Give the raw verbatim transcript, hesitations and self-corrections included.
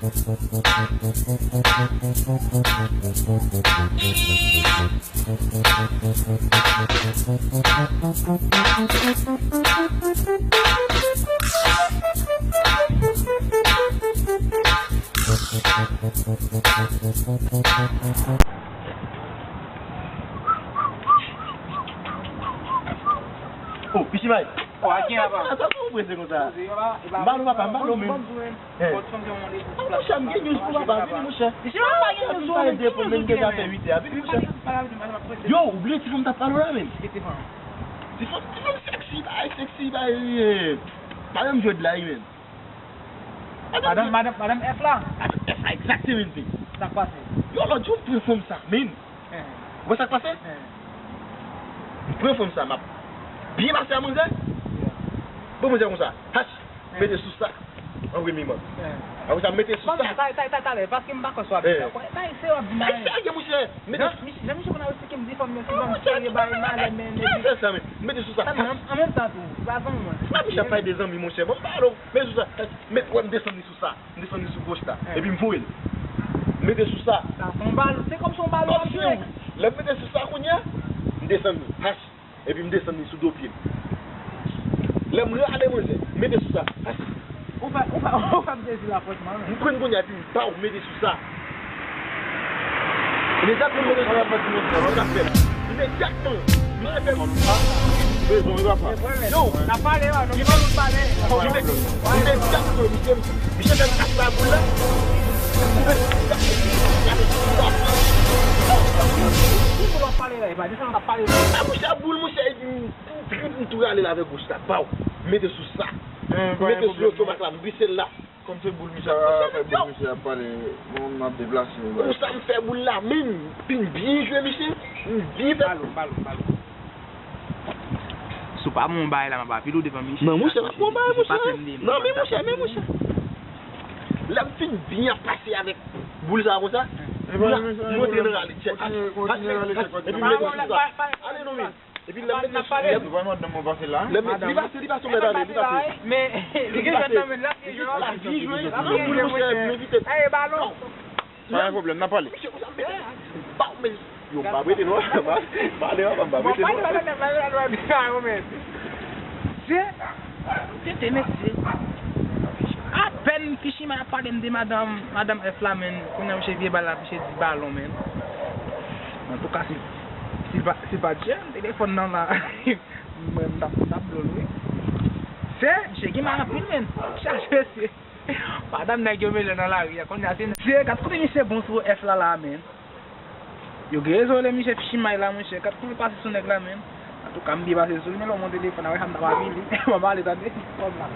Oh, Pichimay. Oh, a gen apa? Sa, sa, sa, ou prese konsa? M ba nou, papa, m ba nou, men. Bon, bon, bon, bon, bon, bon. Monchè, m gen news pou papa, vini, monchè. Monchè, m pa gen news pou ou, men. Vini, monchè. Yo, ou bliye ti fanm t ap pale la, men. Ti fanm, ti fanm sexy, bay, sexy, bay, eh. Pa menm jwèt la, men. Madanm, madanm, madanm F la? Madanm F la, egzakteman, wi. Sa k pase? Yo, lòt jou, m pran fanm sa, men. Eh. Ou wè sa k pase? Eh. M pran fanm sa, m ap byen pase a manzè. Yeah. Bon, manzè konsa, hash, eh, mete sou sa, an premye man. Eh. Apre sa, mete sou sa. Bon, ta, ta, ta, ta, ta, paske m pa kwè sa w ap di la. Eh. Bay serye w ap di la. Bay serye, monchè. Mete sou sa. Jan misye konn ap esplike m di fanm yo, se fanm serye, bay malè, men, men. Sa, men, mete sou sa. An menm tan tou, se pa zanmi mwen. M pa misye ap pale de zanmi, monchè. Bon, m pa, non. Mete sou sa. Mete, wè, m desann li sou sa. M desann li sou goch la. Eh. Epi m voye l. Mete sou sa. Sa se yon bal, se kòm se yon bal w ap jwe. Lè m mete sou sa kounye a, m desann li. Hash. Epi m desann li sou do pye m. Lè m rale manzè, mete sou sa. Hash. Ou fè, ou fè, ou fè m sezi la, franchman, men. M pran kounye a, epi m, baw, mete sou sa. Imedyatman, mete sou sa. Imedyatman. Misye fè m. Rezon, wi, papa. Yo, n ap pale, wi, nou pa nou pale. Imedyatman, misye, misye fè m kase boul la. Ki boul w ap pale la, e pa de sa n ap pale la. A, monchè, boul, monchè, m, m, m tou rale l avèk goch la, baw. Mete sou sa. Mete sou estomak la, m glise l la. Kòm se boul misye ap fè, boul misye ap pale, mwen menm m ap deplase. Konsa m fè boul la menm, m byen jwe misye, m byen fè. Balo, balo, balo. Si w pa ban m yon bagay la, m ap rapid ou devan misye. Non, monchè, m ap pran bagay, monchè. Non, men monchè, men monchè. Lè m fin byen pase avèk boul sa konsa, boul la, m monte nan rale tchèk. Epi m mete sou sa. Ale non, men. Epi lè m mete sou, lè m, lè m, li pase, li pase, mèt ale, li pase. Men, li gen jwèt nan men l, l ap byen jwe, l ap byen jwe, monchè. Ey, balon. Pa gen pwoblèm, n ap pale. Misye konsa, m mete, baw, men, yo, m pa prete non, m pa, m pa prete non. Se, tete, mesye. Apèn Pichimay ap pale m de madanm, madanm F la, men, kounye a misye vye bal la, misye di balon, men. Antouka, si, si pa, si pa t jèn, telefòn nan la. Mwen, m t ap, m t ap blow l, wi. Se, misye gen mal anpil, men. Chache, mesye. Madanm nèg yo mele nan lari a, kounye a, se, se, gad kote misye bon sou F la, la, men. Yo gen rezon rele misye Pichimay la, monchè. Gad kote l pase sou nèg la, men. Antouka, m byen pase sou li, men lè w monte telefòn, a wè sa m t ap avili. M ap ale, tande. Kòm la.